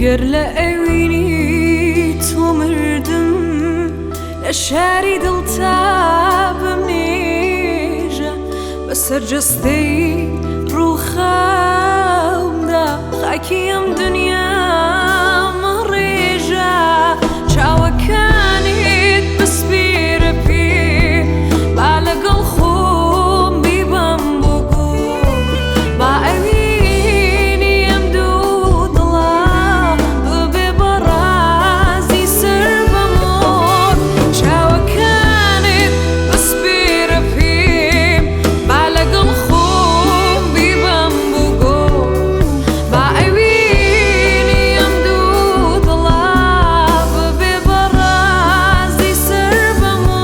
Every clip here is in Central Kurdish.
گەر لە ئەوینی تۆ مردم، لە شاری دڵتا بمنێژە، بەسەر جەستەی ڕووخاومدا خاکی ئەم دنیا مەڕێژە. چاوەکانت بسپێرە پێ، با لەگەڵ خۆم بیبەم بۆ گۆڕ، با ئەوینی ئەم دوو دڵە ببێ بە ڕازی سەر بە مۆر. چاوەکانت بسپێرە پێ، با لەگەڵ خۆم بیبەم بۆ گۆڕ، با ئەوینی ئەم دوو دڵە ببێ بە ڕازی سەر بە مۆر.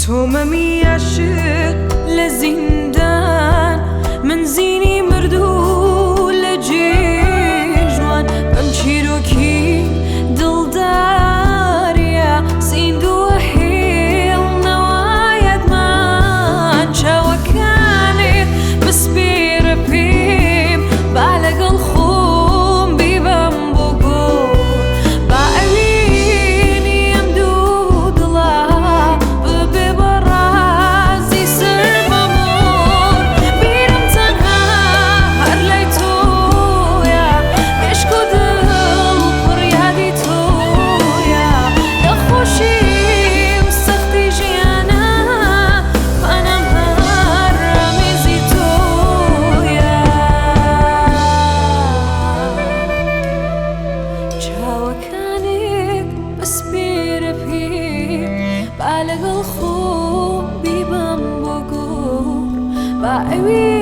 تۆ مەمی عاشق لە زیندان، من زینی مردوو لە جێژوان، بەم چیرۆکی دڵداریە زیندووە هێڵنەوە یادمان. چاوەکانت بسپێرە پێم، با لەگەڵ خۆم بیبەم بۆ گۆڕ، با ئەوینی ئەم دوو دڵە ببێ بە ڕازی سەر بە مۆر. بیرم تەنها هەر لای تۆیە، مێشک و دڵ پڕ یادی تۆیە، لە خۆشی و سەختی ژیانە پەنام هەر ئامێزی تۆیە. چاوەکانت بسپێرە پێم، با لەگەڵ خۆم بیبەم بۆ گۆڕ، با ئەوینی